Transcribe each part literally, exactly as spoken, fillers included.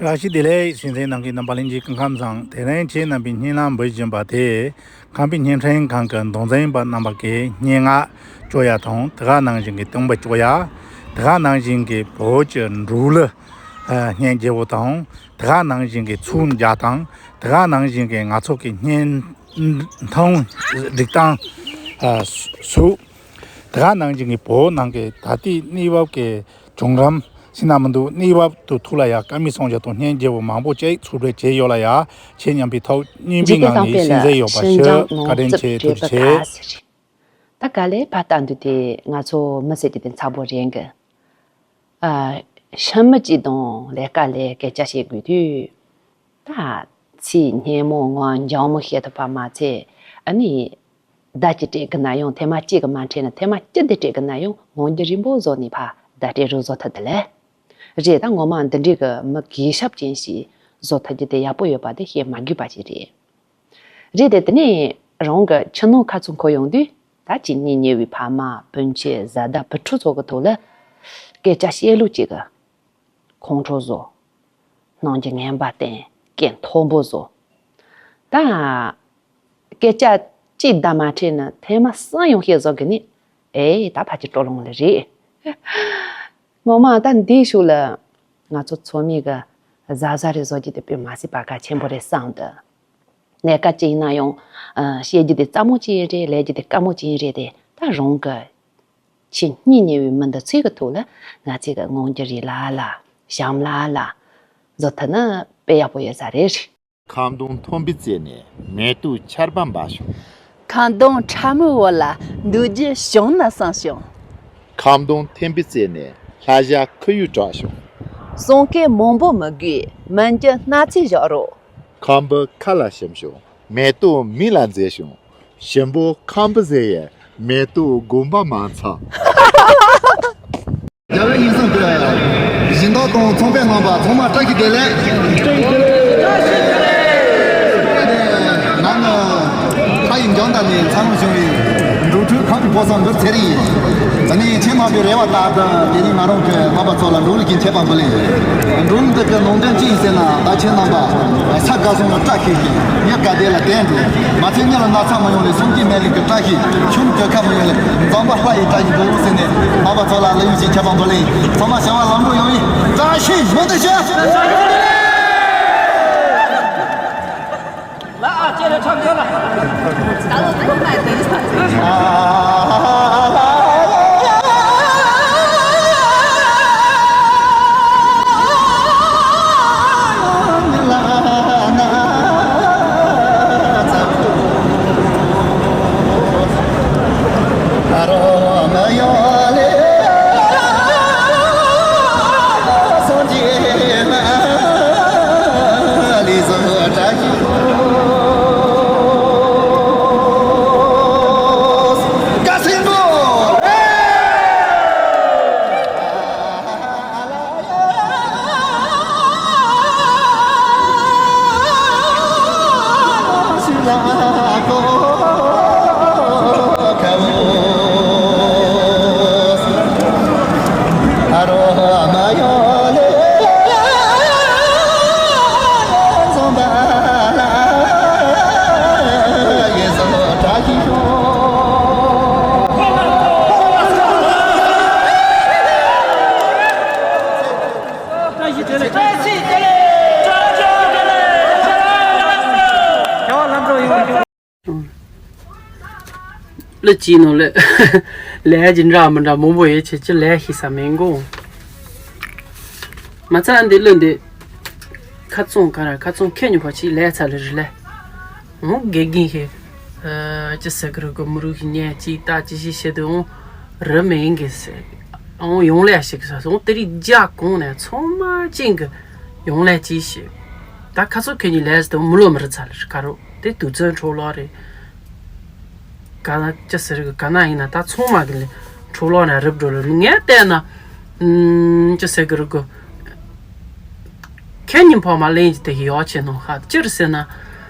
བཀྲ་ཤིས་བདེ་ལེགས། གསན་གཟིགས་གནང་མཁན་རྣམ་པ་ལྷན་རྒྱས་སྐུ་ཁམས་བཟང་། དེ་རིང་ཁྱེད་རྣམ་པའི་སྙན་ལམ་འབུལ་བཞིན་པ་དེ་ཁམས་པའི་བརྙན་འཕྲིན་ཁང་གི་མདོ་འཛིན་པ་རྣམ་པ་གིས་སྙན་ངག་བཅོ་ཡ་དང་དེ་ག་ནང་བཞིན་གྱི་སྟོན་པ་བཅོ་ཡ། དེ་ག་ནང་བཞིན་གྱི་བོད་ཀྱི་འབྲོག་གླུ་སྙན་རྒྱལ་པོ་དང་དེ་ག་ནང་བཞིན་གྱི་ཚོགས་མཇལ་དང་དེ་ག་ནང་བཞིན་གྱི་ང་ཚོ་གི་བརྙན་ཐུང་སྒྲིག་སྟངས་སུ། དེ་ག་ནང་བཞིན་གྱི་བོད་ནང་གི་ད་ལྟའི་གནས་བབ་ཀྱི་བྱུང་རིམ་ཟེར་ན་མི་འདུག་གནས་བབ་དེ་ཐོག་ལ་ཡང་བཀའ་མོལ་གསུང་བཤད་དང་བརྙན་རྒྱས་པོ་མང་པོ་ཅིག་ཚུད་རེ་བྱས་ཡོད་ལ་ཡ། ཁྱེད་མཉམ་པའི་ཐོག་བརྙན་འཕྲིན་ངང་ནས་གསན་གཟིགས་ཡོད་པ་ཞུ། བཀའ་དྲིན་ཆེ། ཐུགས་རྗེ་ཆེ། ད་ག་ལེ་ཕ་ལྟ་འདུག་དེ་ང་ཚོ་མི་ཟེར་གྱི་དེ་མཚར་པོ་རེད་གི། ཨ། ཤི་མི་གཅིག་དང་ལས་ཀ་ལས་སྐད་ཆ་བཤད་དགོས་དུས། ད་ཚིག་སྙན་མོ་ངང་འཇམ་མོ་བཤད་ཐུབ་པ་མ་ཚད། ཨ་ནི། བརྡ་གཅིག་སྤྲད་གི་ན་ཡང་ཐེངས་མ་གཅིག་གི་མ་འཕྲད་ན་ཐེངས་མ་བཅུ་དེ་སྤྲད་གི་ན་ཡང་ངང་རྒྱུད་རིང་པོ་བཟོ་ནས་ཕར་བརྡ་སྤྲད་རོགས་བཟོ་ཐུབ་དེ་ལས། རེད། ད་ངོ་མ་འདི་འདྲའི་གི་མི་གུས་ཞབས་ཅན་ཞིག་བཟོ་ཐུབ་རྒྱུ་དེ་ཡག་པོ་ཡོད་པ་དེ་བཤད་མ་དགོས་པ་ཞིག་རེད། རེད་དེ། དེ་ནས་རང་གི་ཕྱི་ནང་ཁ་ཚུར་འཁོར་ཡོང་དུས་ད་ཅི་གཉེན་ཉེ་བའི་ཕ་མ་སྤུན་མཆེད་བཟའ་ཟླ་བུ་ཕྲུག་ཚོ་གི་ཐོག་ལ་སྐད་ཆ་བཤད་ལུགས་གཅིག་གི་ཁོང་ཁྲོ་བཟོ། སྣང་རྒྱ་ངན་པ་བསྟན། སྐད་མཐོན་པོ་བཟོ། ད་སྐད་ཆ་གཅིག་བརྡ་མ་འཕྲད་ན་ཐེངས་མ་གསུམ་ཡང་བཤད་བཟོ་གི་ནི། ཨེ། ད་ཕལ་ཆེར་སྤྲོ་ལོང་ལ་རེད། ངོ་མ་ད་འདིའི་ཤུགས་ལ་ང་ཚོ་ཚོགས་མི་གི་གཟབ་གཟབ་རེ་བཟོ་རྒྱུ་དེ་དཔེ་མ་སྲིད་པ་གལ་ཆེན་པོ་རེད་བསམ་འདུག་ལས་ཀ་ཅིག་ཡིན་ན་ཡང་། ཨ། བཤད་རྒྱུ་དེ་སླ་མོ་ཅིག་ཡིན་རེད། ལས་རྒྱུ་དེ་དཀའ་མོ་ཅིག་ཡིན་རེད་དེ། ད་རང་གི་ཆེས་སྙིང་ཉེ་བའི་མི་འདི་ཚོའི་གི་ཐོག་ལ་ང་ཚོས་གི་ངང་རྒྱུད་རིང་ལ་ལ་བྱམས་ལ་ལ་བཟོ་ཐུབ་ན་དཔེ་ཡག་པོ་ཡོད་ས་རེད། ཁ་གདོང་མཐོན་པོའི་རྩེ་ནས་མེ་ཏོག་ཆར་པ་འབབ་བྱུང་། ཁ་གདོང་ཁྲ་མོའི་འོག་ལ་འདུག་རྒྱུ་བྱུང་ན་བསམ་བྱུང་། ཁ་གདོང་མཐོན་པོའི་རྩེ་ནས་ལྷ་བྱ་ཁུ་ཡུག་གྲགས་བྱུང་། གསུང་སྐད་མང་པོ་མི་དགོས། མི་འགྱུར་སྣག་ཚས་བཞག་རོགས། ཁམ་བུ་ཁ་ལ་ཞིམ་བྱུང་། མེ་ཏོག་མིག་ལ་མཛེས་བྱུང་། ཞིམ་པོ་ཁམ་བུ་ཟེར་ཡས་མེ་ཏོག་དགོངས་པ་མ་ཚོམ། རྒྱལ་བའི་ཡིན་གསུང་གི། སྦྱིན་བདག་དང་ཚོང་པའི་རྣམ་པ་ཚང་མ་བཀྲ་ཤིས་བདེ་ལེགས། ང་ནི་ཕ་ཡུལ་འཇང་ཐང་ནས་འཚར་ལོངས་བྱུང་བའི་འབྲོག་ཕྲུག་ཁམས་ཀྱི་ཕོ་གསར་འབུར་ཚེ་རིང་ཡིན། ད་ནི་ཁྱེད་རྣམ་པའི་རེ་བ་ལྟར་དུ་དེ་རིང་ང་རང་གིས་རྣམ་པ་ཚོ་ལ་འབྲོག་གླུ་ཞིག་འཆད་པ་འབུལ་ཡིན། འབྲོག་གླུ་འདི་གི་ནང་དོན་ཅི་ཡིན་ཟེར་ན། ད་ཁྱེད་རྣམ་པ་ས་དགའ་སོང་ལ་བཀྲ་ཤིས་ཤིག་མྱི་དགའ་བདེ་ལ་བརྟན་འགྲོ། མ་ཚད་མྱི་ལ་ན་ཚ་མ་ཡོང་ལེ། སེམས་ཀྱི་ནད་རིགས་ཀྱི་བཀྲ་ཤིས། ཆུང་གི་ཁ་མ་ཡོང་ལེ། འཛམ་བུ་ལྷ་ཡི་བཀྲ་ཤིས་འདུག་ཟེར་ནས་རྣམ་པ་ཚོ་ལ་གླུ་ཡུག་ཅིག་འཆད་པ་འབུལ་ཡིན། ཚང་མ་བྱ་བ་ལམ་འགྲོ་ཡོང་བའི་བཀྲ་ཤིས་སྨོན་འདུན་ཞུ། ལ་ཅི་ནོ་ལེ། ལས་ཀྱི་འདྲ་མི་འདྲ་མང་པོ་ཡོད། ཁྱེད་ཀྱི་ལས་ཤི་ས་མེད་གོ། མ་ཚད་འདི་ལོ་འདི། ཁ་ཚོང་ག་ར་ཁ་ཚོང་ཁྱེད་ཉོ་བ་ཅིག་ལས་ཚ་ལེ་རི་ལེ། འོ་དགེ་རྒན་ཧེ། ཅི་ཟེར་གི་རུ་གོ་མི་རུ་ཤི་ཉན་ཅིག་ལྟ་ཅི་ཞིག་བྱེད་དུ་འོང་། རི་མེད་ཡིན་གི་ཟེར། འོང་ཡོང་ལས་ཞིག་ཟ་སོང་། དེ་རིགས་རྒྱ་གོང་ནས་ཚང་མ་ཅིང་གི་ཡོང་ལས་ཅི་ཞིག་ད་ཁ་ཚོ་ཁེ་ཉིན་ལས་ཟེར་དུ་མི་ལོ་མི་རི་ཚ་ལེ་རི་ག་རུ་དེ་དུས་ཚོད་འཕྲོ་ལོག་རེད། ག་ན་ཅི་ཟེར་གི་ག་ན་ཡིན་ན་ད་ཚང་མ་གི་ལེ་འཕྲོ་ལོག་ནས་རིབ་འགྲོ་ལེ་ངས་བལྟས་ན། ཨུམ། ཅི་ཟེར་གི་རུ་གོ། ཁྱེད་ཉིན་ཕོག་མ་ལེན་གྱི་དེ་ཡོག་ཆེ་ནོ་ཧ་ཅིར་ཟེར་ན།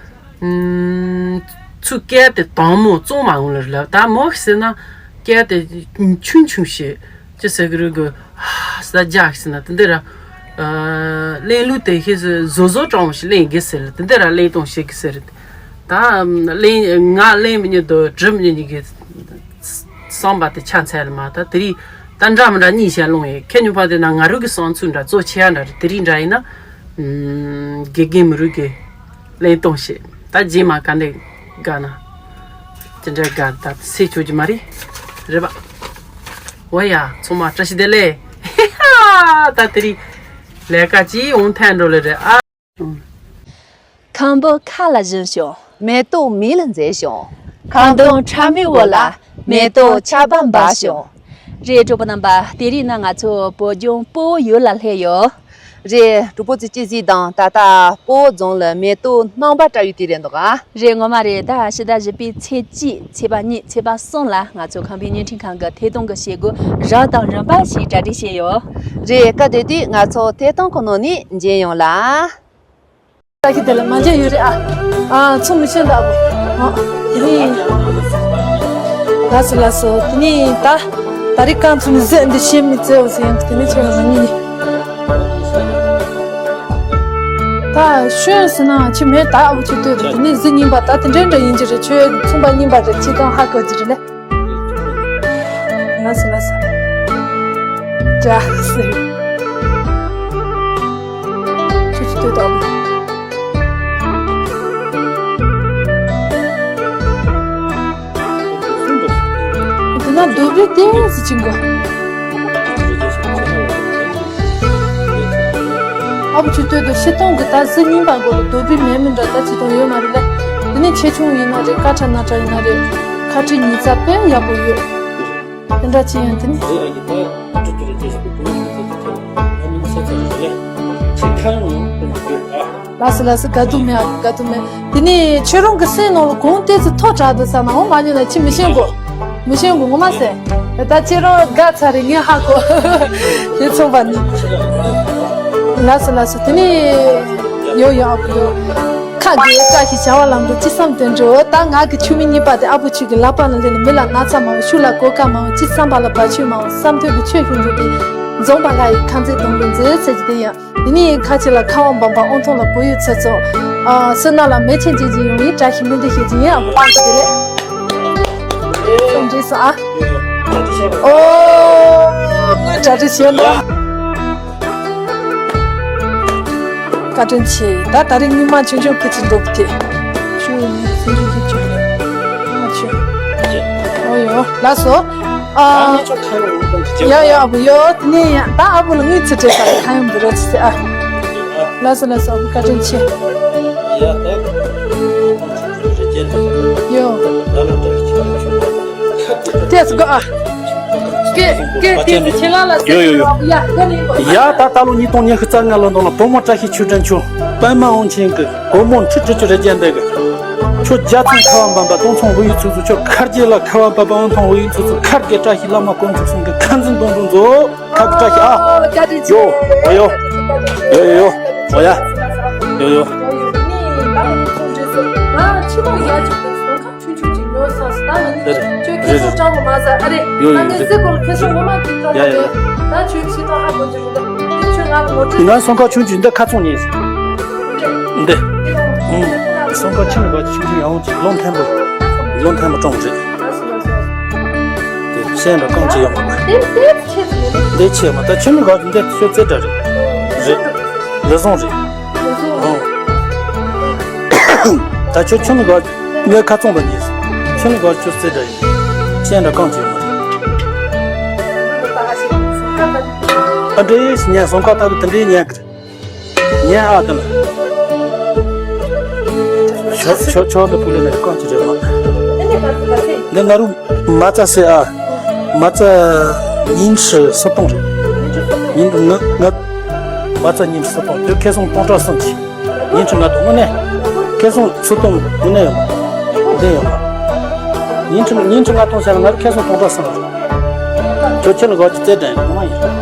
ཨུམ། ཚུ་སྐད་དེ་དང་མོ་གཙང་མ་འོང་ལེ་ལབ། ད་མོ་ཟེར་ན་སྐད་དེ་ཆུང་ཆུང་ཞིག་ཅི་ཟེར་གི་རུ་གོ། ཧ་ས་རྒྱག་ཟེར་ན་དེ་འདི་ར། ཨ། གླེང་ལུགས་དེ་ཤེས་སུ་བཟོ་བཟོ་སྤྲང་བོ་ཞིག་གླེང་གི་ཟེར། དེ་འདི་ར་གླེང་གཏོང་བྱེད་ཀྱི་ཟེར། ད་གླེང་ང་གླེང་མི་ཉན་དུ་གྲུབ་མི་ཉན་གྱི་བསམ་པ་དེ་ཆ་ཚང་ལ་མ། ད་དེ་རིང་ད་འདྲ་མི་འདྲ་གཉིས་བཤད་ལོང་ཡེ། ཁྱེད་ཉུ་པ་དེ་ན་ང་རུ་གི་བསམ་ཚུལ་འདྲ་གཙོ་ཆེ་ཡ་འདྲ་རེད། དེ་རིང་འདྲ་ཡིན་ན། ཨམ། དགེ་རྒན་མི་རུ་གི་གླེང་གཏོང་བྱེད། ད་རྗེས་མ་ག་འདྲ་དགའ་ན། དེ་འདྲ་དགའ་ད་སེ་ཆོག་གི་མ་རེད། རེད་པ། འོ་ཡ། ཚང་མ་བཀྲ་ཤིས་བདེ་ལེགས། ད་དེ་རིང་ལས་ཀ་ཅིག་འོང་ཐལ་འགྲོ་ལེ་རེད་ཨ། ཁམ་བུ་ཁ་ལ་བཞོན་ཤོག་མེ་ཏོག་མིག་ལ་མཛེས་ཤོག་ཁ་འདོན་ཁྲ་མོའི་འོག་ལ་མེ་ཏོག་ཆར་པ་འབབ་ཤོག་རེད། གྲོགས་པོ་རྣམ་པ། དེ་རིང་ན་ང་ཚོ་བོད་ལྗོངས་སྤོ་བོ་ཡུལ་ལ་སླེབས་ཡོད། རེད། གྲོགས་པོ་ཚོས་ཅི་གཟིགས་དང་། ད་ལྟ་སྤོ་བོ་རྫོང་ལ་མེ་ཏོག་སྣང་བ་བཀྲ་བའི་དུས་རེད་འདུག་ཨ། རེད། ངོ་མ་རེད། ད་ཕྱི་ཟླ་བཞི་པའི་ཚེས་གཅིག་ཚེས་པ་གཉིས། ཚེས་པ་གསུམ་ལ་ང་ཚོ་ཁམས་པའི་བརྙན་འཕྲིན་ཁང་གི་ཐད་གཏོང་གི་བྱེད་སྒོ་རབ་དང་རིམ་པ་ཞིག་གྲ་སྒྲིག་བྱས་ཡོད། རེད། སྐབས་དེ་དུས་ང་ཚོ་ཐད་གཏོང་ཁང་ནང་ནས་མཇལ་ཡོང་ལ། ད་ཁྱེད་དེ་ལ་མ་མཇལ་ཡོད་རེད་ཨ། ཨ། ཚོ་མི་ཤེས་འདུག་ཨ། ཨ། དེ་ནས། ལགས་སོ་ལགས་སོ། དེ་ནས་ད། ད་རེས་རྐང་ཚོ་ནས་གཟི་འདི་ཤེས་མི་བཙལ་བ་ཟེར་ཡང་དེ་ནས་ཁྱེད་ལ་མ་ཉན་ནི། ད་ཤོད་ཟེར་ན་ཁྱེད་མེད་ད་ཨ་བུ་ཁྱེད་ལྟོས་དང་། དེ་ནས་གཟི་རྙིང་པ་ད་དེ་འདྲ་འདྲ་ཡིན་གྱི་རེད། ཁྱོད་མཚུངས་པ་རྙིང་པ་རེད། ཁྱེད་རང་ཧ་གོ་གྱི་རེད་ལེ། ལགས་སོ་ལགས་སོ། ཅག་སེ། ཁྱོད་ཀྱིས་ལྟོས་དང་། དེ་ན་རྡོ་སྦིས་ཏོག་ཙམ་བྱིན་དགོས། ཨ་བུ་ཁྱོད་ལྟོས་དང་། སྤྱིར་བཏང་གི་ད་གཟི་རྙིང་པ་མགོ་ལ་རྡོ་སྦིས་མེད་མི་འདྲ་ད་ཅི་དང་ཡོད་མ་རེད་ལེ། དེ་ནས་ཆེ་ཆུང་ཡིན་ན་རེད། དཀར་ཁྲ་ནག་ཁྲ་ཡིན་ན་རེད། ཁ་དྲི་ཉིས་རྩ་དཔེ་ཡག་པོ་ཡོད། དེ་འདྲ་ཅི་ཡང་དེ་ནི། ལགས་སོ་ལགས་སོ། དགའ་སྡུག་མེད་ཨ། དགའ་སྡུག་མེད། དེ་ནས་ཁྱོད་རང་གི་སེམས་ནང་ལ་གང་ཏོག་ཙམ་ཐོག་དྲག་འདུག་ས་ན་འོ་མ་ཉོ་ན་ཁྱི་མི་ཤེས་གོ་མི་ཤེས་གོ་ངོ་མ་ཟེར། ད་ཁྱེད་རང་དགའ་ཚར་རེད། ངས་ཧ་གོ་ཞེས་ཚོགས་པ་ནི། ལགས་སོ་ལགས་སོ། དེ་ནས་ཡོ་ཡོ་ཨ་བུ་ཡོ། ཁ་དགེ་བཀྲ་ཤིས་བྱ་བ་ལམ་འགྲོ་ཅི་བསམ་དོན་འགྲུབ། ད་ང་གི་ཆུ་མིག་གཉིས་པ་དེ་ཨ་བུ་ཁྱོད་ཀྱི་ལག་པ་ལ་ལེན་ནས། མི་ལ་ན་ཚ་མང་བོ། ཤུགས་ལ་གོད་ཁ་མང་བོ། ཅི་བསམ་པ་ལ་བར་ཆད་མང་བོ། བསམ་དོན་གྱི་ཆོས་ཤིང་འགྲུབ་པའི་འཛོམས་པ་ལྷ་ཡི་ཁ་འཛིན་དང་ལུས་མཛོད་ཚེ་གྱི་དེ་ཡང་། དེ་ནས་ཁ་ཆེ་ལ་ཁ་བ་འབབ་པ། དབང་ཐང་ལ་བོད་ཡུལ་ཚེ་སྲོག་ཨ། བསོད་ནམས་ལ་མེ་ཆེན་ཅན་ཅིག་ཡོང་བའི་བཀྲ་ཤིས་སྨོན་འདུན་ཞུ་རྒྱུ་ཡིན། ཨ་བུ་བཀྲ་ཤིས་བདེ་ལེགས། སོང་འགྲིག་སོང་ཨ། ཨོ། ང་གྲ་སྒྲིག་བྱས་ན། བཀའ་དྲིན་ཆེ། ད་ད་རེས་སྔོན་མ་ཆུང་ཆུང་ཁྱེད་ཀྱི་འགྲོ་གི་ཆུ་སེམས་ཆུང་ཁྱེད་ཀྱི་ང་ཆུ། ཨོ་ཡོ་ལགས་སོ། ཨ། ཡ་ཡ་ཨ་བུ་ཡོ། དེ་ནས་ཡ་ད་ཨ་བུ་ལ་དངུལ་ཚུར་སྤྲད་ས་ལ་ཁ་ཡོང་འབུལ་རོགས་ཆེ་ཟེར་ཨ། ལགས་སོ་ལགས་སོ། ཨ་བུ་བཀའ་དྲིན་ཆེ། ཡོ། ཏེས་གོ་ཨ། ཀེ་ཀེ་ཏེས་ཁྱེད་ལ་ལ་ཡོ་ཡོ་ཡོ། ཡ་ཀ་ནི་གོ། ཡ་ད་ད་ལོ་ཉིས་སྟོང་ཉི་ཤུ་རྩ་ལྔ་ལོ་ནང་ལ་བུ་མོ་བཀྲ་ཤིས་ཆོས་སྒྲོན་མཆོག་པདྨ་དབང་ཆེན་གྱི་སྒོར་མོ་ཁྲི་དྲུག་ཅུ་རེ་བརྒྱད་འདི་གི་ཁྱོད་རྒྱ་ཚང་ཁ་བ་འབབ་པ། སྟོང་ཚང་བོད་ཡིག་ཚུགས་ཚུགས། ཁྱོད་ཁར་རྒྱལ་ལ་ཁ་བ་འབབ་པ། དབང་ཐང་བོད་ཡིག་ཚུགས་ཚུགས། ཁར་རྒྱལ་བཀྲ་ཤིས་བླ་མ་དཀོན་མཆོག་གསུམ་གྱི་ཁ་འཛིན་གདོང་དྲུག་མཛོད། ཁ་བཀྲ་ཤིས་ཨ། ཡོ། ཨོ་ཡོ། ཡོ་ཡོ་ཡོ། ཨོ་ཡ། ཡོ་ཡོ། ཨོ་ཡོ། ནི་ད་ལོ་ཉིས་སྟོང་ཁྲི་སོ་ང་ཆུ་ལོག་ཡ་ཅིག་ཏུ་སོང་ཁ། ཆུང་ཆུང་ཅིག་ཉོ་སོང་། ད་ང་ནི་ཁྱོད་ཁེ་སང་སྤྲང་པོ་མ་ཟ་ཨ་རེད། ཡོད་ད་ངས་ཟེར་གོ་ལ་ཁེ་སང་ངོ་མ་ཅིག་ད་ཡ་ཡ། ད་ཁྱོད་ཤི་ཐོག་ཧ་གོ་ཅིག་རེད། ད་ཁྱོད་ང་ལ་ངོ་སྤྲོད། ང་སོང་ཁ་ཆུང་ཆུང་འདི་ཁ་ཚོང་ཉེས། འདི། ཨུམ། སོང་ཁ་ཆུང་ག་ཆུང་ཆུང་ཡང་ཅིག་ལོ་མཐོན་པོ། ལོ་མཐོན་པོ་གྲོང་རེད། དེ་ཤེས་འདྲ་གང་ཅི་ཡོང་མ། འདི་ཆེ་མ་ད་ཆུང་མི་ག་འདི་ཤོད་རྩེ་འདྲ་རེད། རེད། ལས་བཟང་རེད། ད་ཁྱོད་ཆུང་མི་ག་ངའི་ཁ་ཚོང་པ་ཉིད། ཆུང་མི་ག་ཁྱོད་རྩེ་འདྲ་ཡིན། ཤེས་འདྲ་གང་ཅི་ཡོད་མ་རེད། ཨ་འདྲེས་ཉན་སོང་ཁ་ད་དུ་དེ་འདྲའི་ཉན་གི་རེད། ཉན་ཨ་དེ་ལ། ཆོ་ཆོ་ཆོ་འདི་ཕུ་ལེ་ནས་གང་ཅི་རེད་མ། འདི་ང་རུ་མ་རྩ་སེ་ཨ། མ་རྩ་ཉིན་ཁྲི་སུ་གཏོང་རེད། ཉིན་ང་ང་མ་རྩ་ཉིན་ཁྲི་སུ་གཏོང་དུས་ཁེ་སང་སྟོང་ཕྲག་གསུམ་གྱི། ཉིན་ཁྲི་ལྔ་སྟོང་དངོས་གནས། ཁེ་སང་སུ་གཏོང་དངོས་གནས་ཡོད་མ། འདི་ཡོད་མ། ཉིན་ཁྲི་ཉིན་ཁྲི་ལྔ་སྟོང་བྱས་ན་ང་རུ་ཁེ་སང་སྟོང་ཕྲག་གསུམ་རེད། ཁྱོད་ཁྱེད་ལ་གོ་ཅི་རྩེ་དྲན་ཡོད་མ་ཡིན། རེད།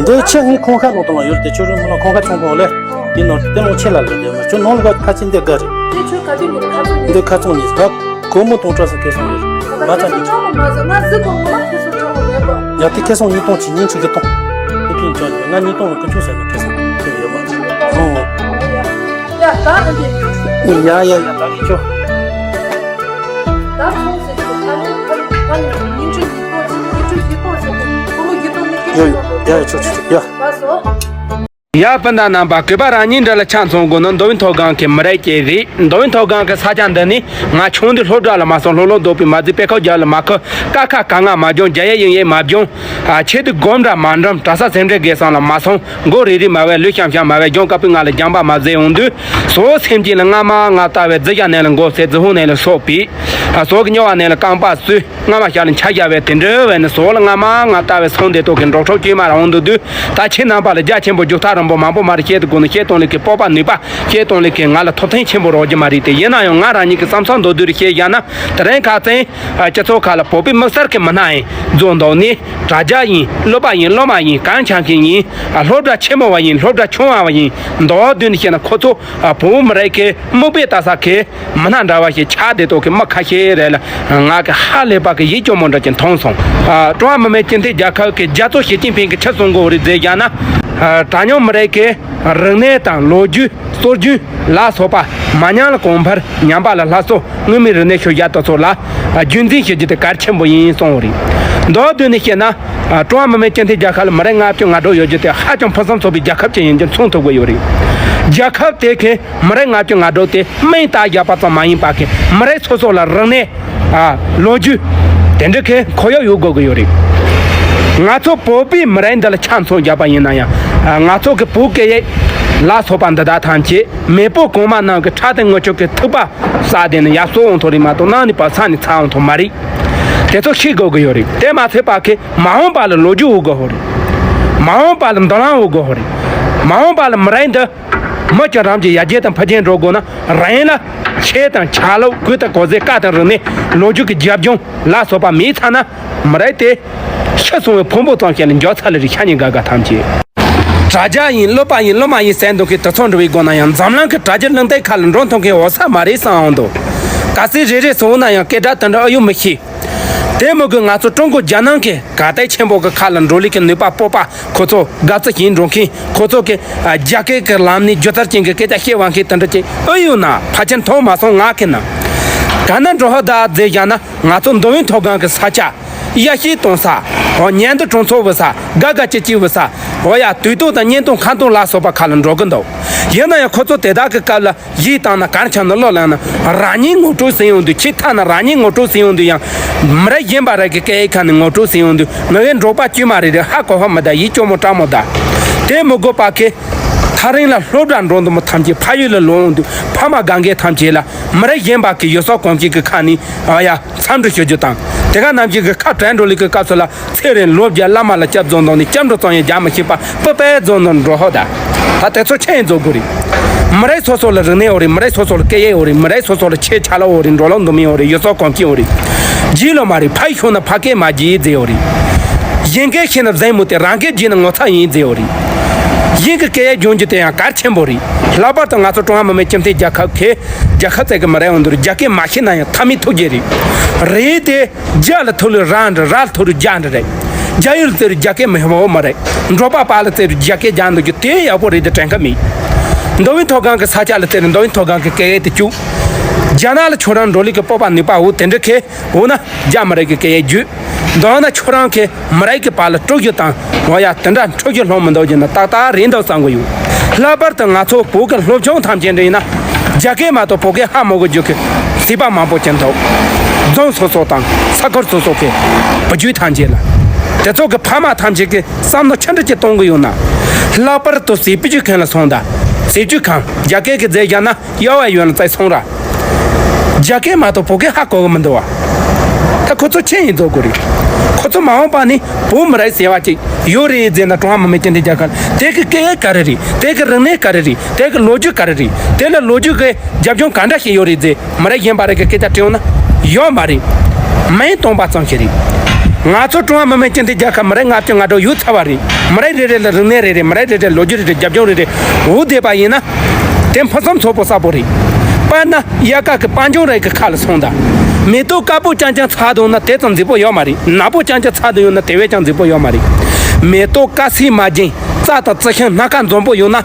འདི་ཆེ་ངའི་ཁང་ཁ་ནང་དུ་ཡོད་དེ་ཁྱོད་རང་མི་ལ་ཁང་ཁ་ཆུང་པོ་ལས་ཡིན་ནོ་དེ་ལོ་ཆེ་ལ་ལས་དེ་མ་ཁྱོད་ནང་ལ་ག་ཁ་ཆེ་འདི་དགའ་རེད། འདི་ཁ་ཚོང་ཉིས་ཟླ། སྒོར་མོ་སྟོང་ཕྲག་ཙམ་ཁེ་བཟང་ཡོད། ང་ཚ་ཉིས་སྟོང་མ་ཟེར། ང་གཟིགས་གོ་ངོ་མ་ཁེ་བཟང་ཅང་མེད་པ། ཡ་དེ་ཁེ་བཟང་ཉིས་སྟོང་གཅིག་ཉིན་གཅིག་གི་སྟོང་། དེ་ཁེ་ཅང་ཡོད། ང་ཉིས་སྟོང་ལ་ཀུན་སྤྱོད་ཟེར་བའི་ཁེ་བཟང་ཁེ་ཡོད་པ། ཨོ། ཡ་ད་ཨ་འདི་ཡོད། ཡ་ཡ་ཡ་ད་གི་ཆོ། ད་ཚོང་ཟེར་གི་ད་ནི་ད་ནི་ཉིན་གཅིག་ཉིས་སྟོང་ཉིན་གཅིག་ཉིས་སྟོང་ཟེར་གི་སྒོར་མོ་བརྒྱད་སྟོང་ནི་ཁེ་ཡ་བཟང་ཡ་ཡ་ཆོ་ཆོ་ཆོ་ཡ། ལགས་སོ། ཡ་སྤུན་ཟླ་རྣམ་པ། གུས་པ་རང་ཉིད་འདྲ་ལ་ཆ་མཚོན་དགོས་ནི་མདོ་དབུས་མཐོ་སྒང་གི་མི་རིགས་ཀྱི་རེད། མདོ་དབུས་མཐོ་སྒང་གི་ས་ཆ་འདི་ནི་ང་ཆུང་དུས་སློབ་གྲྭ་ལ་མ་སོང་། ལྷོག་ལྷོག་རྡོ་པའི་མ་རྫི་པད་ཁ་རྒྱབ་ལ་མ་ཁུ། ཀ་ཁ་ག་ང་མ་སྦྱོང་། རྒྱ་ཡིག་དབྱིན་ཡིག་མ་སྦྱོང་། ཨ་ཆེ་དུས་སྒོམ་འདྲ་མ་འགྲམ། གྲྭ་ས་སེམས་ཁྲལ་དགེ་སང་ལ་མ་སོང་། མགོ་རིལ་རིལ་མ་བས་ལུས་ཤམ་ཤམ་མ་བས་སྦྱོང་དཀའ་པོས་ང་ལ་སྦྱང་པ་མ་བཟོས་ཡོང་དུས། ཟོག་སེམས་ཅན་ལ་སྔ་མ་ང་ལྟ་བའི་རྫི་ཞྭ་ནས་ལ་མགོ་བསད། རྫི་ཧུང་ནས་ལ་སོག་པའི་ཟོག་གི་སྨྱོ་བ་ནས་ལ་རྐང་པ་གསོས། སྔ་མ་ཤ་ལ་འཆའ་བཞག་པའི་དེ་འདྲ་བས་ནི་ཟོག་ལ་སྔ་མ་ང་ལྟ་བའི་སོང་སྡེ་ཏོག་གི་འབྲོག་ཁྲོག་དཀྱུས་མ་རང་འདུག་དུས། ད་ཁྱེད་རྣམ་པ་ལ་རྒྱ་ཆེན་པོ་རྒྱུག་ཐག་རིང་པོ་མང་པོ་མ་རེད། བཤད་དུ་དགོས་ནི་བཤད་སྟངས་ལས་ཀའི་སྤོབས་པ་ནུས་པ་བཤད་སྟངས་ལས་ཀའི་ང་ལ་ཐོབ་ཐང་ཆེན་པོ་རོགས་ཀྱི་མ་རེད་དེ། ཡིན་ན་ཡང་ང་རང་ཉིད་ཀྱི་བསམ་བསམ་མདོར་བསྡུས་རེ་བཤད་བཞག་ན། དེ་རིང་ཁ་སང་སྤྱི་ཚོགས་ཁག་ལ་བོད་པའི་དམིགས་བསལ་གྱི་མི་སྣ་ཡིན་རྫོགས་འདུག་ནི། དྲ་རྒྱ་ཡིན། གློག་པ་ཡིན། གློག་མ་ཡིན། གང་ཆགས་མཁན་ཡིན། སློབ་གྲྭ་ཆེན་མོ་བ་ཡིན། སློབ་གྲྭ་ཆུང་བ་བ་ཡིན། མདོར་བསྡུས་ནས་བཤད་ན་ཁོ་ཚོ་བོད་མི་རིགས་ཀྱི་མིག་དཔེ་ལྟ་ས་གི་མི་སྣ་འདྲ་བ་ཞིག་ཆགས་བསྡད་དོ་གི་མི་ཁ་ཤས་རེད་ལ། ང་གི་ཧ་ལས་པ་གི་ཡིད་སྐྱོ་མོ་འདྲ་ཅིག་མཐོང་སོང་། ཨ། ཀྲུང་ཧྭ་མི་དམངས་སྤྱི་མཐུན་རྒྱལ་ཁབ་ཀྱི་རྒྱལ་གཙོ་ཞི་ཅིན་ཕིང་གིས་ཆི་གསུང་གི་ཡོད་རེད་ཟེར་བཞག་ན། ཨ། གྲངས་ཉུང་མི་རིགས་ཀྱི་རིག་གནས་དང་ལོ་རྒྱུས། སྲོལ་རྒྱུན་ལ་སོགས་པ་མ་ཉམས་ལ་གོང་འཕེལ། ཉམས་པ་ལ་སླར་གསོ། མངོན་མིན་རིག་གནས་ཤུལ་བཞག་དེ་ཚོ་ལ་རྒྱུན་འཛིན་བྱེད་རྒྱུ་དེ་གལ་ཆེན་པོ་ཡིན་གསུངས་ཡོད་རེད། མདོར་བསྡུས་ནས་བཤད་ན། ཀྲུང་ཧྭ་མི་དམངས་སྤྱི་མཐུན་རྒྱལ་ཁབ་ལ་མི་རིགས་ལྔ་བཅུ་ང་དྲུག་ཡོད་རྒྱུ་དེ་ཧ་ཅང་ཕུན་སུམ་ཚོགས་པའི་རྒྱལ་ཁབ་ཅིག་ཡིན་རྒྱུ་མཚོན་ཐུབ་ཀྱི་ཡོད་རེད། རྒྱལ་ཁབ་དེ་གི་མི་རིགས་ལྔ་བཅུ་ང་དྲུག་དེ་མིང་བཏགས་བཞག་པ་ཙམ་མ་ཡིན་པ་གི་མི་རིགས་སོ་སོ་ལ་རིག་གནས། ཨ། ལོ་རྒྱུས་དེ་འདྲ་གི་ཁོར་ཡུག་ཡོད་དགོས་ཀྱི་ཡོད་རེད། ང་ཚོ་བོད་པའི་མི་རིགས་འདི་ལ་ཆ་མཚོན་བརྒྱབ་པ་ཡིན་ན་ཡང་། ཨ། ང་ཚོ་གི་བོད་སྐད་ཡིག་ལ་སོགས་པ་འདི་དག་ཐམས་ཅད་མེས་པོ་གོང་མ་རྣམས་ཀྱི་ཁྲག་དང་རྔུལ་ཆུ་གི་ཐིགས་པ་བསགས་ཏེ་ནི་ཡར་གསོ་འོང་ཐོག་རེད་མ་གཏོགས་གནམ་ནས་བབས་ས་ནས་ཚ་འོང་ཐོག་མ་རེད། དེ་ཚོ་ཤེས་དགོས་ཀྱི་ཡོད་རེད། དེ་མ་ཚད་པ་གི་མ་འོངས་པ་ལ་ལོ་རྒྱུས་འོང་དགོས་ཧོ་རེད། མ་འོངས་པ་ལ་མདུན་ལམ་འོང་དགོས་ཧོ་རེད། མ་འོངས་པ་ལ་མི་རིགས་འདི་མི་ཁྱོད་རང་གི་ཡར་རྒྱས་དང་འཕེལ་རྒྱས་འགྲོ་དགོས་ན། རང་ལ་ཆོས་དང་ཆ་ལུགས། གོས་དང་གོས་ཟས། བཀའ་དང་རིག་གནས། ལོ་རྒྱུས་ཀྱི་རྒྱབ་ལྗོངས་ལ་སོགས་པ་མེད་ཚར་ན། མི་རིགས་དེ་ཤི་སོང་བའི་ཕུང་པོ་ཙམ་ཞིག་ལ་འགྱུར་ཚར་ལེ་རེད། ཤ་ཉེ་དགའ་དགའ་ཐམས་ཅད། དྲ་རྒྱ་ཡིན། གློག་པ་ཡིན། གློག་མ་ཡིན་ཟེར་འདུག་གི་དེ་ཚོ་འགྲོ་བའི་སྒོ་ན་ཡང་འཛམ་གླིང་གི་དྲ་རྒྱ་གླིང་སྟེང་ཁ་ལ་འགྲོ་ཐུབ་མཁན་འོ་ས་མ་རེད་བསམ་འོང་འདུག་གལ་སྲིད་རེ་རེ་སོང་ན་ཡང་སྐད་སྒྲ་དེ་འདྲ་ཨེ་ཡོད་མི་ཤེས། དེ་མི་དགོས། ང་ཚོ་ཀྲུང་གོ་རྒྱལ་ནང་གི་ག་དེ་ཆེན་པོ་གི་ཁ་ལ་འགྲོ་ལུགས་ཀྱི་ནུས་པ་སྤོབས་པ། ཁོ་ཚོ་དགའ་བསུ་བྱེད་འགྲོ་མཁན། ཁོ་ཚོ་གི་ཨ་རྒྱ་སྐད་ཀྱི་ལམ་ནས་སྒྱུ་རྩལ་ཅན་གྱི་སྐད་ཆ་བཤད་པ་མཁན་དེ་འདྲ་ཅིག་ཨེ་ཡོད་ན། ཕལ་ཆེར་མཐོང་མ་སོང་ང་གི་ན། ག་ན་འགྲོ་ཧ་ད་ཟེར་བཞག་ན། ང་ཚོ་མདོ་དབུས་མཐོ་སྒང་གི་ས་ཆ། གཡག་ཤིང་གཏོང་ས། འོ་ཉལ་འདུ་གྲོང་ཚོ་བུད་ས། དགའ་དགའ་སྐྱིད་སྐྱིད་བུད་ས། འོ་ཡ། དུས་སྟོན་དང་བརྙན་ཐུང་ཁ་འཐོར་ལ་སོགས་པ་ཁ་ལ་འགྲོ་གི་འདུག་ཡིན་ན་ཡང་ཁོ་ཚོ་དེ་དག་གི་སྐབས་ལ་གཞས་བཏང་ན། གར་འཁྱམ་ན། གླུ་བླངས་ན། རང་ཉིད་ངོ་སྤྲོད་ཟིན་ཡོང་དུས། ཆེས་མཐའ་ན་རང་ཉིད་ངོ་སྤྲོད་ཟིན་ཡོང་དུས། ཡང་མི་རབས་གཞོན་པ་རེ་གི་སྐད་ཡིག་ཁ་ནས་ངོ་སྤྲོད་ཟིན་ཡོང་དུས། ངེད་ཀྱི་འབྲོག་པ་དཀྱུས་མ་རེ་རེ་ཧ་གོ་ཧ་མི་ད། ཡིད་སྐྱོ་མོ་སྐྲག་མོ་ད། དེ་མི་དགོས་པ་གི། ཐག་རིང་ལ་སློབ་གྲྭ་འགྲོ་འདུག་མི་ཐམས་ཅད། ཕ་ཡུལ་ལ་ལོག་འོང་དུས། ཕ་མ་དགའ་མཁན་ཐམས་ཅད་ལ། མི་རབས་གཞོན་པ་གི་ཡུལ་སྲོལ་གོམས་གཤིས་ཀྱི་ཁ་ནས། ཨ་ཡ། འཚམས་འདྲི་ཞུ་རྒྱུ་དང་། དེ་ག་ནམ་ཞིག་གི་ཁ་བྲལ་འགྲོ་ལུགས་ཀྱི་སྐབས་སུ་ལ། ཚེ་རིང་ལོ་བརྒྱ་བླ་མ་ལ་སྐྱབས་རྫོགས་འདུག་ནས། སྐྱབས་འགྲོ་ཙམ་ཡང་རྒྱག་མི་ཤེས་པ་སྤུ་པའི་རྫོགས་འདུག་འགྲོ་ཧོ་ད། ད་དེ་ཚོ་ཆེད་ཡིན་རྫོགས་དགོས་རེད། མི་རབས་སོ་སོ་ལ་རིག་གནས་ཡོད་རེད། མི་རབས་སོ་སོ་ལ་སྐད་ཡིག་ཡོད་རེད། མི་རབས་སོ་སོ་ལ་ཆོས་ཆ་ལག་ཡོད་རེད། འགྲོ་ལུགས་འདུག་མི་ཡོད་རེད། ཡུལ་སྲོལ་གོམས་གཤིས་ཡོད་རེད། བརྗེད་ལོ་མ་རེད། ཕ་ཡུལ་ཤོར་ན་ཕ་སྐད་མ་བརྗེད་ཟེར་ཡོད་རེད། གཞན་སྐད་ཤེས་ན་གཟིགས་མོ་སྟེར། རང་སྐད་བརྗེད་ན་ངོ་ཚ་ཡིན་ཟེར་ཡོད་རེད། གཞན་གྱི་སྐད་ཡིག་སྦྱོང་རྒྱུ་དེ་ཡང་གལ་ཆེན་པོ་རེད། ལྷག་པར་དུ་ང་ཚོ་ཀྲུང་ཧྭ་མི་དམངས་སྤྱི་མཐུན་རྒྱལ་ཁབ་ཀྱི་རྒྱལ་ཁབ་ཙམ་གྱི་མི་རེད། འོང་དུས་རྒྱ་སྐད་མ་ཤེས་ན་ཡང་མཐའ་མའི་ཐུགས་རྗེ་རེད། རེད་དེ། རྒྱ་ལ་ཐུག་ལུགས་ར་འདྲ། ར་ལ་ཐུག་ལུགས་རྒྱ་འདྲ་རེད། རྒྱ་ཡུལ་ལ་བརྩི་རུ་རྒྱ་སྐད་མི་ཧེ་བོ་མ་རེད། འབྲོག་པ་པ་ལ་བརྩི་རུ་རྒྱ་སྐད་རྒྱག་འདུག་རྒྱུ་དེ་ཡག་པོ་རེད་དེ་དྲན་གི་མེད། མདོ་དབུས་མཐོ་སྒང་གི་ས་ཆ་ལ་བརྩི་རུ་མདོ་དབུས་མཐོ་སྒང་གི་སྐད་ཡིག་དེ་བཅུག་རྒྱ་ནག་ལ་ཁྱོད་རང་འགྲོ་ལུགས་ཀྱི་སྤོབས་པ་ནུས་པ་འོ་དེ་འདྲ་ཁེ། འོ་ན་རྒྱ་མི་རིགས་ཀྱི་སྐད་ཡིག་བརྗོད། མདོར་ན་ཁྱོད་རང་གི་མི་རིགས་ཀྱི་བར་ལ་དཀྲུག་རྒྱུ་དང་། འོ་ཡ། དེ་འདྲ་འཁྲུག་རྒྱུ་སློང་མི་འདུག་རྒྱུ་ན་ཏག་ཏག་རེད་འདུག་བསམ་གི་ཡོད། ལྷག་པར་དུ་ང་ཚོ་བོད་ཀྱི་སློབ་ཆུང་ཐམས་ཅད་འདྲ་ཡིན་ན། རྒྱ་སྐད་མ་གཏོགས་བོད་སྐད་ཧ་མ་གོ་རྒྱུ་གི་སྲིད་པ་མང་པོ་ཅིག་འདུག་རྫོང་སོ་སོ་དང་ས་ཁུལ་སོ་སོ་གི་བུ་རྒྱུད་ཐམས་ཅད་ལ། དེ་ཚོ་གི་ཕ་མ་ཐམས་ཅད་ཀྱི་བསམ་བློ་ཆི་འདྲ་ཅིག་གཏོང་གི་ཡོད་ན། ལྷག་པར་དུ་སྲིད་བུ་རྒྱུད་ཁང་ལ་སོང་ད། སྲིད་བུ་རྒྱུད་ཁང་རྒྱ་སྐད་ཀྱི་རྫས་བཞག་ན། གཡའ་བ་ཡོད་ལ་བཙལ་སོང་ར། རྒྱ་སྐད་མ་གཏོགས་བོད་སྐད་ཧ་གོ་གི་མི་འདུག་བ། ད་ཁོ་ཚོ་ཆི་ཡིན་རྫོགས་དགོས་རེད། ཁོ་ཚོ་མ་འོངས་པ་ནས་བོད་མི་རིགས་ཟེར་བ་ཅིག་ཡོད་རེད་ཟེར་ན། ཀྲུང་ཧྭ་མི་དམངས་སྤྱི་མཐུན་རྒྱལ་ཁབ་དེ་གི་སྐད་ཡིག་ག་རེ་རེད། དེ་གི་རིག་གནས་ག་རེ་རེད། དེ་གི་ལོ་རྒྱུས་ག་རེ་རེད། དེ་ལ་ལོ་རྒྱུས་གི་རྒྱབ་ལྗོངས་ག་འདྲ་ཞིག་ཡོད་རེད་ཟེར། མི་རིགས་གཞན་པ་རེ་གི་སྐད་ཆ་དྲིས་ཡོང་ན་ཡོད་མ་རེད། མིང་སྟོན་པ་ཙམ་ཞིག་རེད། ང་ཚོ་ཀྲུང་ཧྭ་མི་དམངས་སྤྱི་མཐུན་རྒྱལ་ཁབ་མི་རིགས་ལྔ་བཅུ་ང་དྲུག་ཡོད་ཚར་བ་རེད། མི་རིགས་རེ་རེ་ལ་རིག་གནས་རེ་རེ། མི་རིགས་རེ་རེ་ལ་ལོ་རྒྱུས་རེ་རེ། རྒྱབ་ལྗོངས་རེ་རེ་འོ་བསྡད་པ་ཡིན་ན། དེ་ཕུན་སུམ་ཚོགས་པོ་གསལ་པོ་རེད། དཔེར་ན་དབྱར་ཁ་གི་སྤང་ལྗོངས་རེ་གི་ཁ་ལ་སོང་ད། མེ་ཏོག་དཀར་པོ་རྐྱང་རྐྱང་ཚར་དུ་ཡོང་ན་དེ་ཙམ་མཛེས་པོ་ཡོད་མ་རེད། ནག་པོ་རྐྱང་རྐྱང་ཚར་དུ་ཡོང་ན་དེ་བས་ཀྱང་མཛེས་པོ་ཡོད་མ་རེད། མེ་ཏོག་དཀར་སེར་དམར་རྗེན་རྩྭ་དང་རྩི་ཤིང་སྣ་ཁ་འཛོམས་པོ་ཡོང་ན།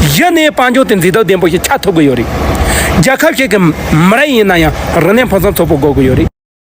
གཞི་ནས་དཔལ་འབྱོར་དེ་མཛེས་སྡུག་ལྡན་པོ་ཞིག་ཆགས་ཐུབ་ཀྱི་ཡོད་རེད། རྒྱལ་ཁབ་ཞིག་གི་མི་རབས་ཡིན་ན་ཡང་རིག་གནས་ཕུན་སུམ་ཚོགས་པོ་དགོས་ཀྱི་ཡོད་རེད།